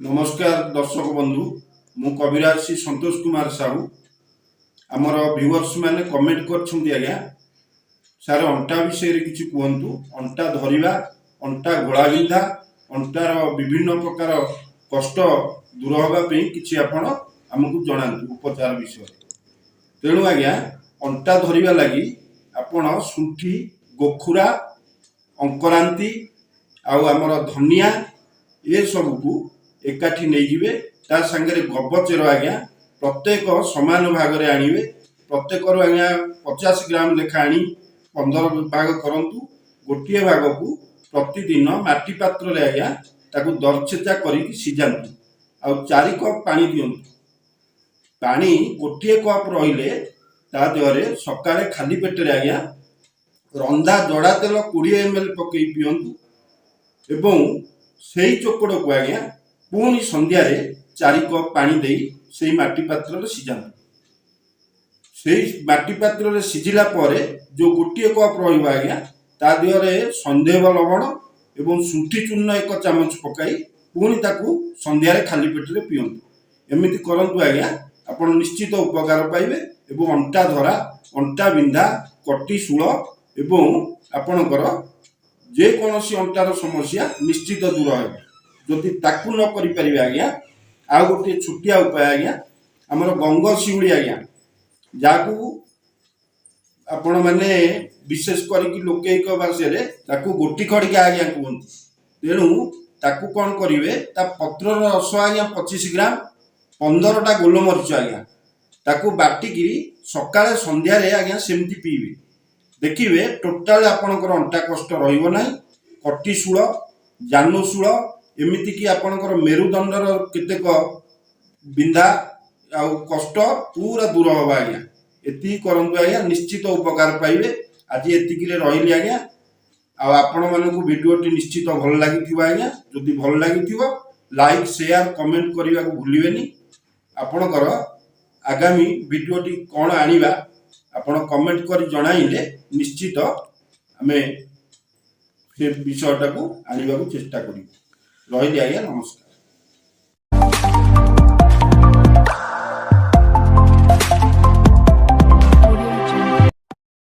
ନମସ୍କାର ଦର୍ଶକ ବନ୍ଧୁ, ମୁଁ କବିରାଜ ଶ୍ରୀ ସନ୍ତୋଷ କୁମାର ସାହୁ। ଆମର ଭିଉଅର୍ସ ମାନେ କମେଣ୍ଟ କରିଛନ୍ତି, "ଆଜ୍ଞା ସାର୍, ଅଣ୍ଟା ବିଷୟରେ କିଛି କୁହନ୍ତୁ। ଅଣ୍ଟା ଧରିବା, ଅଣ୍ଟା ଘୋଳାବିନ୍ଧା, ଅଣ୍ଟାର ବିଭିନ୍ନ ପ୍ରକାର କଷ୍ଟ ଦୂର ହେବା ପାଇଁ କିଛି ଆପଣ ଆମକୁ ଜଣାନ୍ତୁ ଉପଚାର ବିଷୟରେ।" ତେଣୁ ଆଜ୍ଞା, ଅଣ୍ଟା ଧରିବା ଲାଗି ଆପଣ ଶୁଣ୍ଠି, ଗୋଖୁରା, ଅଙ୍କରାନ୍ତି ଆଉ ଆମର ଧନିଆ ଏସବୁକୁ ଏକାଠି ନେଇଯିବେ। ତା ସାଙ୍ଗରେ ଗବଚେର ଆଜ୍ଞା, ପ୍ରତ୍ୟେକ ସମାନ ଭାଗରେ ଆଣିବେ। ପ୍ରତ୍ୟେକରୁ ଆଜ୍ଞା 50 ଗ୍ରାମ ଲେଖା ଆଣି 15 ଭାଗ କରନ୍ତୁ। ଗୋଟିଏ ଭାଗକୁ ପ୍ରତିଦିନ ମାଟି ପାତ୍ରରେ ଆଜ୍ଞା ତାକୁ ଦରଛେଚା କରିକି ସିଝାନ୍ତୁ ଆଉ 4 କପ୍ ପାଣି ଦିଅନ୍ତୁ। ପାଣି ଗୋଟିଏ କପ୍ ରହିଲେ ତା ଦେହରେ ସକାଳେ ଖାଲି ପେଟରେ ଆଜ୍ଞା ରନ୍ଧା ଜଡ଼ା ତେଲ 20 ଏମ୍ ଏଲ୍ ପକେଇ ପିଅନ୍ତୁ ଏବଂ ସେଇ ଚୋକଡ଼କୁ ଆଜ୍ଞା ପୁଣି ସନ୍ଧ୍ୟାରେ 4 କପ୍ ପାଣି ଦେଇ ସେଇ ମାଟି ପାତ୍ରରେ ସିଝାନ୍ତୁ। ସେଇ ମାଟି ପାତ୍ରରେ ସିଝିଲା ପରେ ଯୋଉ ଗୋଟିଏ କପ୍ ରହିବ ଆଜ୍ଞା, ତା ଦେହରେ ସୈନ୍ଧବ ଲବଣ ଏବଂ ଶୁଣ୍ଠି ଚୂର୍ଣ୍ଣ 1 ଚାମଚ ପକାଇ ପୁଣି ତାକୁ ସନ୍ଧ୍ୟାରେ ଖାଲି ପେଟରେ ପିଅନ୍ତୁ। ଏମିତି କରନ୍ତୁ ଆଜ୍ଞା, ଆପଣ ନିଶ୍ଚିତ ଉପକାର ପାଇବେ ଏବଂ ଅଣ୍ଟା ଧରା, ଅଣ୍ଟା ବିନ୍ଧା, କଟି ଶୂଳ ଏବଂ ଆପଣଙ୍କର ଯେକୌଣସି ଅଣ୍ଟାର ସମସ୍ୟା ନିଶ୍ଚିତ ଦୂର ହେବ। ଯଦି ତାକୁ ନ କରିପାରିବେ ଆଜ୍ଞା, ଆଉ ଗୋଟିଏ ଛୋଟିଆ ଉପାୟ ଆଜ୍ଞା, ଆମର ଗଙ୍ଗ ଶିଉଳି ଆଜ୍ଞା, ଯାହାକୁ ଆପଣମାନେ ବିଶେଷ କରିକି ଲୋକୈକ ଭାଷାରେ ତାକୁ ଗୋଟି ଖଡ଼ିକା ଆଜ୍ଞା କୁହନ୍ତି। ତେଣୁ ତାକୁ କ'ଣ କରିବେ, ତା ପତ୍ରର ରସ ଆଜ୍ଞା 25 ଗ୍ରାମ, 15ଟା ଗୋଲମରିଚ ଆଜ୍ଞା, ତାକୁ ବାଟିକିରି ସକାଳେ ସନ୍ଧ୍ୟାରେ ଆଜ୍ଞା ସେମିତି ପିଇବେ। ଦେଖିବେ, ଟୋଟାଲ ଆପଣଙ୍କର ଅଣ୍ଟା କଷ୍ଟ ରହିବ ନାହିଁ। କଟିଶୂଳ, ଜାନୁଶୂଳ, ଏମିତିକି ଆପଣଙ୍କର ମେରୁଦଣ୍ଡର କେତେକ ବିନ୍ଧା ଆଉ କଷ୍ଟ ପୁରା ଦୂର ହବ ଆଜ୍ଞା। ଏତିକି କରନ୍ତୁ ଆଜ୍ଞା, ନିଶ୍ଚିତ ଉପକାର ପାଇବେ। ଆଜି ଏତିକିରେ ରହିଲି ଆଜ୍ଞା। ଆଉ ଆପଣମାନଙ୍କୁ ଭିଡ଼ିଓଟି ନିଶ୍ଚିତ ଭଲ ଲାଗିଥିବ ଆଜ୍ଞା। ଯଦି ଭଲ ଲାଗିଥିବ, ଲାଇକ୍, ସେୟାର, କମେଣ୍ଟ କରିବାକୁ ଭୁଲିବେନି। ଆପଣଙ୍କର ଆଗାମୀ ଭିଡ଼ିଓଟି କ'ଣ ଆଣିବା, ଆପଣ କମେଣ୍ଟ କରି ଜଣାଇଲେ ନିଶ୍ଚିତ ଆମେ ସେ ବିଷୟଟାକୁ ଆଣିବାକୁ ଚେଷ୍ଟା କରିବୁ। ରହିଲି ଆଜ୍ଞା, ନମସ୍କାର।